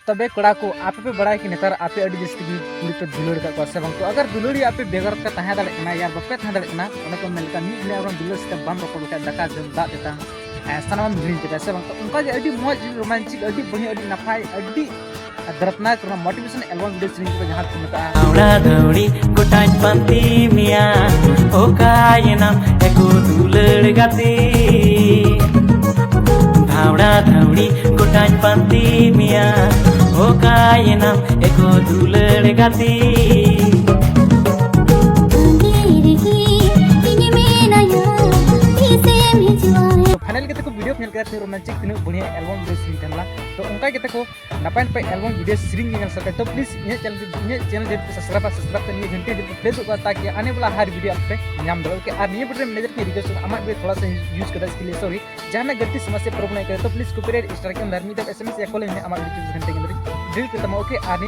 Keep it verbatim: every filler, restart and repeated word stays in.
ᱛᱚᱵᱮ ᱠᱚᱲᱟ ᱠᱚ, ᱟᱯᱮ ᱯᱮ ᱵᱟᱲᱟᱭᱟ ᱠᱤ ᱱᱮᱛᱟᱨ ᱟᱯᱮ ᱟᱹᱰᱤ ᱡᱟᱹᱥᱛᱤ ᱜᱮ ᱠᱩᱲᱤ ᱯᱮ ᱫᱩᱞᱟᱹᱲ ᱟᱠᱟᱫ ᱠᱚᱣᱟ ᱥᱮ ᱵᱟᱝ? ᱛᱚ ᱟᱜᱟᱨ ᱫᱩᱞᱟᱹᱲᱤᱭᱟᱹ ᱟᱯᱮ ᱵᱮᱜᱚᱨ ᱯᱮ ᱛᱟᱦᱮᱸ ᱫᱟᱲᱮᱭᱟᱜ ᱠᱟᱱᱟ, ᱭᱟᱨ ᱵᱟᱯᱮ ᱛᱟᱦᱮᱸ ᱫᱟᱲᱮᱭᱟᱜ ᱠᱟᱱᱟ, ᱚᱱᱟ ᱠᱚ ᱢᱮᱱ ᱞᱮᱠᱟ ᱢᱤᱫ ᱜᱷᱟᱹᱲᱤᱡ ᱟᱵᱚ ᱫᱩᱞᱟᱹᱲ ᱥᱟᱛᱮ ᱵᱟᱢ ᱨᱚᱯᱚᱲ ᱞᱮᱠᱷᱟᱱ ᱫᱟᱠᱟ ᱡᱚᱢ, ᱫᱟᱜ ᱛᱮᱛᱟᱝ, ᱮᱸ, ᱥᱟᱱᱟᱢᱮᱢ ᱦᱤᱲᱤᱧ ᱪᱟᱵᱟᱭᱟ ᱥᱮ ᱵᱟᱝ? ᱛᱚ ᱚᱱᱠᱟ ᱜᱮ ᱟᱹᱰᱤ ᱢᱚᱡᱽ, ᱟᱹᱰᱤ ᱨᱳᱢᱟᱱᱪᱤᱠ, ᱟᱹᱰᱤ ᱵᱚᱲᱦᱤᱭᱟ, ᱟᱹᱰᱤ ᱱᱟᱯᱟᱭ, ᱟᱹᱰᱤ ᱫᱚᱨᱫᱽᱱᱟᱠ ᱨᱮᱱᱟᱜ ᱢᱳᱴᱤᱵᱷᱮᱥᱚᱱ ᱮᱞᱵᱟᱢ ᱵᱷᱤᱰᱤᱭᱳ ᱥᱮᱨᱮᱧ ᱠᱚ ᱡᱟᱦᱟᱸ ᱠᱚ ᱢᱮᱛᱟᱜᱼᱟ᱾ ᱫᱷᱟᱣᱲᱟ ᱫᱷᱟᱣᱲᱤ ᱜᱚᱴᱟᱧ ᱯᱟᱱᱛᱮ ᱢᱮᱭᱟ, ᱚᱠᱟᱭᱮᱱᱟᱢ ᱮᱠᱚ ᱫᱩᱞᱟᱹᱲ ᱜᱟᱛᱮ? ᱫᱷᱟᱣᱲᱟ ᱫᱷᱟᱣᱲᱤ ᱜᱚᱴᱟᱧ ᱯᱟᱱᱛᱮ ᱢᱮᱭᱟ, ᱚᱠᱟᱭᱮᱱᱟᱢ ᱮᱠᱚ ᱫᱩᱞᱟᱹᱲ ᱜᱟᱛᱮ? ᱛᱟᱺᱜᱤ ᱨᱮᱜᱮ ᱤᱧ ᱢᱮᱱᱟᱭᱟ, ᱛᱤᱥᱮᱢ ᱦᱤᱡᱩᱜᱼᱟ? ᱯᱷᱟᱭᱱᱟᱞ ᱜᱟᱛᱮ ᱠᱚ, ᱵᱷᱤᱰᱤᱭᱳ ᱯᱮ ᱧᱮᱞ ᱠᱮᱫᱟ ᱛᱤᱱᱟᱹᱜ ᱨᱳᱢᱟᱱᱪᱤᱠ, ᱛᱤᱱᱟᱹᱜ ᱵᱚᱲᱦᱤᱭᱟ ᱮᱞᱵᱟᱢ ᱵᱷᱤᱰᱤᱭᱳ ᱥᱮᱨᱮᱧ ᱛᱟᱦᱮᱸ ᱞᱮᱱᱟ᱾ ᱛᱚ ᱚᱱᱠᱟ ᱜᱮ ᱛᱟᱠᱚ ᱱᱟᱯᱟᱭ ᱱᱟᱯᱟᱭ ᱮᱞᱵᱟᱢ ᱵᱷᱤᱰᱤᱭᱳ ᱥᱮᱨᱮᱧ ᱧᱮᱞ ᱥᱟᱱᱟᱭᱮᱫ ᱯᱮ, ᱛᱚ ᱯᱞᱤᱡᱽ ᱤᱧᱟᱹᱜ ᱪᱮᱱᱮᱞ, ᱤᱧᱟᱹᱜ ᱪᱮᱱᱮᱞ ᱡᱩᱫᱤ ᱯᱮ ᱥᱟᱵᱥᱠᱨᱟᱭᱵᱟ, ᱥᱟᱵᱥᱠᱨᱟᱭᱵ ᱛᱮ ᱱᱤᱭᱟᱹ ᱜᱷᱟᱹᱱᱴᱤ ᱡᱩᱫᱤ ᱯᱮ ᱯᱨᱮᱥᱚᱜᱼᱟ, ᱛᱟᱠᱤ ᱟᱱᱮ ᱣᱟᱞᱟ ᱦᱟᱨ ᱵᱷᱤᱰᱤᱭᱳ ᱟᱯᱮ ᱧᱟᱢ ᱫᱟᱲᱮᱭᱟᱜᱼᱟ᱾ ᱳᱠᱮ, ᱟᱨ ᱱᱤᱭᱟᱹ ᱵᱷᱤᱰᱤᱭᱳ ᱨᱮ ᱢᱮᱱᱮᱡᱟᱨ ᱠᱤ ᱨᱤᱠᱣᱮᱥᱴ, ᱟᱢᱟᱜ ᱵᱷᱤᱰᱤᱭᱳ ᱛᱷᱚᱲᱟ ᱥᱟ ᱤᱭᱩᱡᱽ ᱠᱟᱫᱟ, ᱤᱥᱠᱮ ᱞᱤᱭᱮ ᱥᱚᱨᱤ, ᱡᱟᱦᱟᱱᱟᱜ ᱜᱟᱹᱞᱛᱤ ᱥᱚᱢᱚᱥᱥᱟ ᱯᱨᱚᱵᱞᱮᱢ ᱦᱮᱡ ᱠᱟᱱᱟ, ᱛᱚ ᱯᱞᱤᱡᱽ ᱠᱚᱯᱤᱨᱟᱭᱤᱴ ᱥᱴᱨᱟᱭᱤᱠ ᱮᱢ ᱫᱟᱨ ᱢᱤᱫ ᱫᱷᱟᱣ ᱮᱥ ᱮᱢ ᱮᱥ ᱭᱟ ᱠᱚᱞ ᱤᱧ ᱢᱮ, ᱟᱢᱟᱜ ᱵᱷᱤᱰᱤᱭᱳ ᱪᱚᱵᱵᱤᱥ ᱜᱷᱚᱱᱴᱟ ᱜᱮ ᱰᱤᱞᱤᱴ ᱠᱟᱛᱟᱢᱟ᱾ ᱳᱠᱮ, ᱟᱨ